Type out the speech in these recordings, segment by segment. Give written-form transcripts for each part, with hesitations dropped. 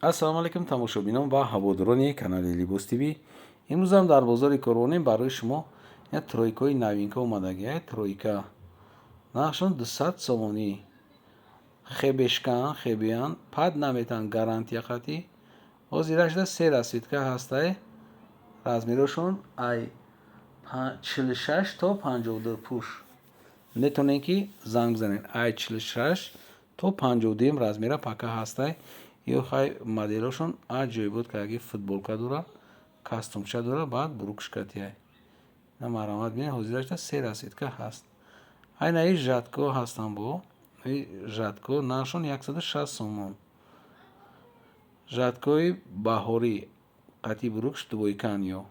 Ассалому алайкум, тамошобинон ва ҳаводорони канали Либос ТВ. Имрӯзам дар бозори Корвонем барои шумо як тройкаи новинка омадагия. Тройка нархшон 200 сомонӣ. Хебешкан, хебиян, пад наметан, гарантия қатӣ. Ҳозирашда се расцветка ҳастай. Размерошон ай 46 то 52 пуш. Метавонед ки занг бизанед. Ай 46 то 52 размера пока ҳастай. Ё хай моделошон аҷоибот каги футболка дора, костюмча дора, баъд брюкшкатияй. На марҳамат бинед, ҳозирашда се расцветка ҳаст. Айна и жатко ҳастан бо. И жатко нархшон 160 сомон. Жаткои баҳорӣ қати брюкш двойкан ё.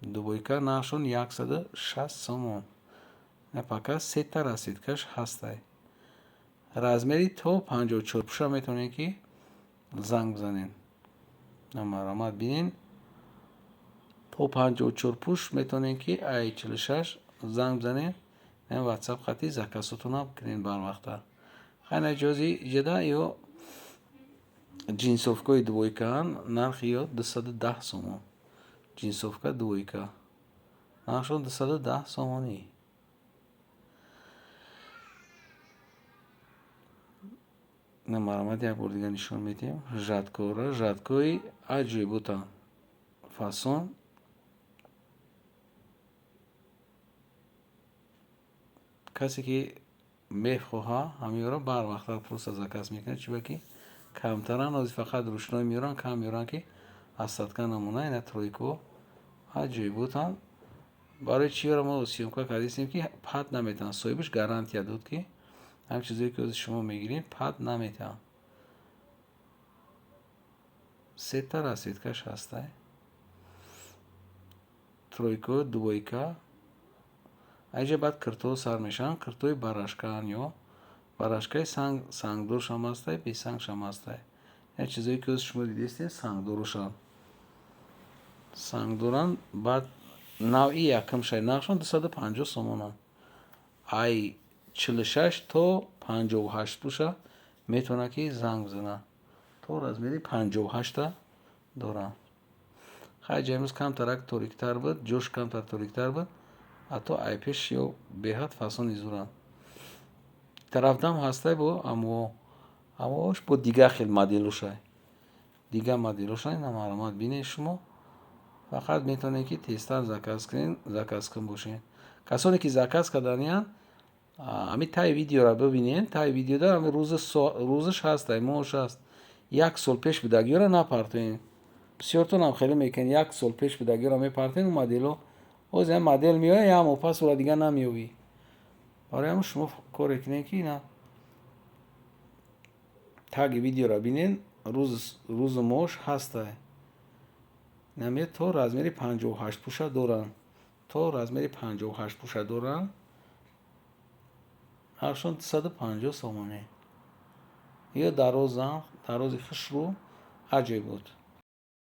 Двойка нархшон 160 сомон. На пока сета расцветкаш ҳастай. Размери то 54 пуша метавонед ки занг бизанед. На марҳамат бинед. То 54 пуш метавонед ки ай 46 занг бизанед. WhatsApp қати заказотонам кунед барвақттар. Хайна ҷози иҷода ё ҷинсовкаи двойкаан, нархи ё 210 сомон. Ҷинсовка двойка. Нархшон 210 сомонӣ. На марҳамат як бор дигар нишон медиҳем. Жаткора, жаткои аҷоиботан. Фасон. Касе ки мехоҳа ҳамиёро барвақттар просто заказ мекунад, чунки камтаран ҳозир фақат рӯшноӣ меоранд, кам меоранд ки остатка намона. Ина тройко аҷоиботан. Барои чиро мо съёмка кардистем ки пад наметавонад. Соҳибаш гарантия дод ки ҳамин чизое ки ҳозир шумо мегиред пад наметавонад. Сета расцветкаш ҳастай. Тройко, двойка. Айҷа баъд киртоҳо сар мешаванд. Киртоҳои барашкаан ё барашкаи сангдоршам ҳастай, бесангшам ҳастай. Як чизое ки ҳозир шумо дидистед сангдорошанд. Сангдоранд, баъд навъи якумшай нархшон 250 сомонанд. Ай 46 то 58 пуша метавонад ки занг бизанад. То размери 58-та доранд. Хай ҷа имрӯз камтарак ториктар буд, ҷош камтар ториктар буд. Ҳатто ай пеш ё беҳад фасони зуранд. Тарафдам ҳастай бо амош бо дигар хел моделошай. Дигар моделошай на марҳамат бинед шумо. Фақат метавонед ки тезтар заказ кунед, заказ кун бошед. Касоне ки заказ карданиянд, ҳамин таи видеоро бибинед, таи видеода ҳамин рӯзаш ҳастай, моҳаш ҳаст. Як сол пеш будагиёро напартоед. Бисёртонам хеле мекунед, як сол пеш будагиёро мепартоед, он модело ҳозир ҳам модел меояд, як моҳ пас ӯро дигар намеёбӣ. Барои ҳамин шумо коре кунед ки ина таги видеоро бинед, рӯзу моҳаш ҳастай. Намеяд то размери 58 пуша доранд. То размери 58 пуша доранд. Нархшон 250 сомонӣ. Ё дарозам, дарози хушрӯ аҷоибот.